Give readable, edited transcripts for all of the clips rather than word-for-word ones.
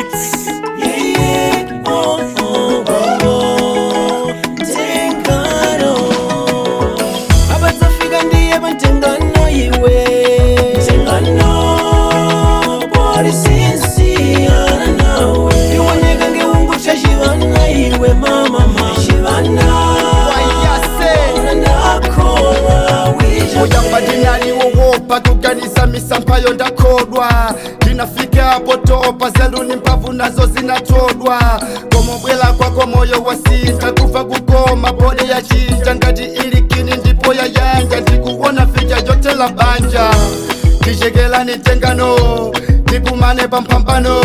Records. Yeah, yeah. Oh, oh, oh, oh. Tengano. Abazafika ndiye bantengano iwe. Tengano. Polisi nawe. Iwoneka ngeungu chashivana iwe mama mashivana. Wayase. Ndakora wija. Kuyamba ndinaliwowopa kuganiza misampayo ndakhodwa ndinafika potopa zeluni mphamvu nazo zinatodwa komobwela kwako moyo wasinta kufa kukoma bode yachinja ngati ilikini ndipo yayanja ndikuona ficha yotela banja ndichekelani tengano tikumane pamphambano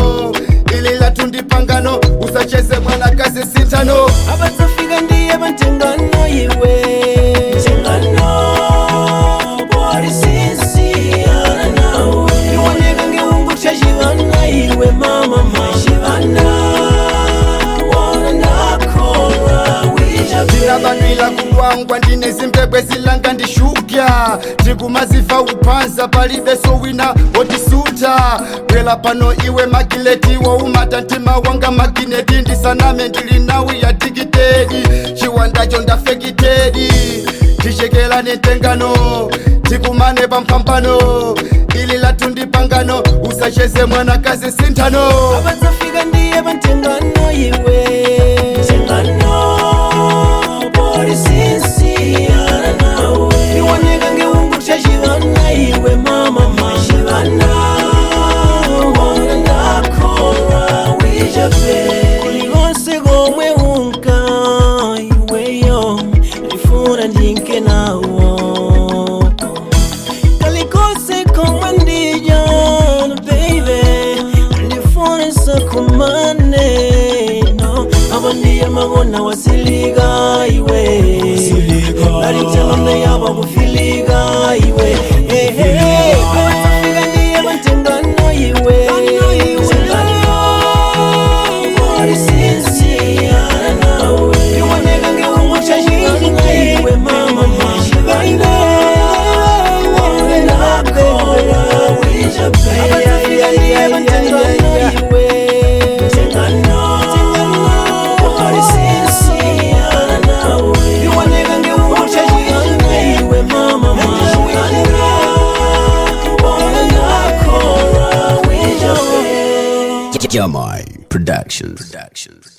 ili lathu ndipangano usacheze mwanakazi sintano. Abazafika ndiye bantengano iwe. Tengano. Polisi nawe. Iwoneka ngeungu chashivana iwe mama mashivana. Wona ndakora wija. Ndinabanwila kulwangwa ndine zimbebwe zilanga ndishupya ndikumaziva uphanza palibe sowina wotisuta bwela pano iwe magileti woumata mtima wanga magineti ndisaname ndili nawi ya digitedi chiwandacho ndafekitedi ndichekelane tengano tikumane pamphambano ili lathu ndipangano usacheze mwanakazi sinthano. Abazafika ndiye bantengano iwe. Tengano. Polisi nawe. Iwoneka ngeungu chashivana iwe mama mashivana. Wona ndakora wija pe. Kulikonse komwe unka iweyo ndifuna ndinke nawo. Kalikose komwe ndija baby ndifuna sakumane no abo ndiye mabona wasiliga iwe nalitengano yabo kufiliga iwe. Hey, hey, abazafika ndiye bantengano iwe. Tengano, polisi nawe. Iwoneka ngeungu chashivana iwe mama mashivana. Abazafika ndiye bantengano iwe. Tengano, polisi nawe. Iwoneka ngeungu chashivana iwe mama mashivana. Jamai Productions. Productions.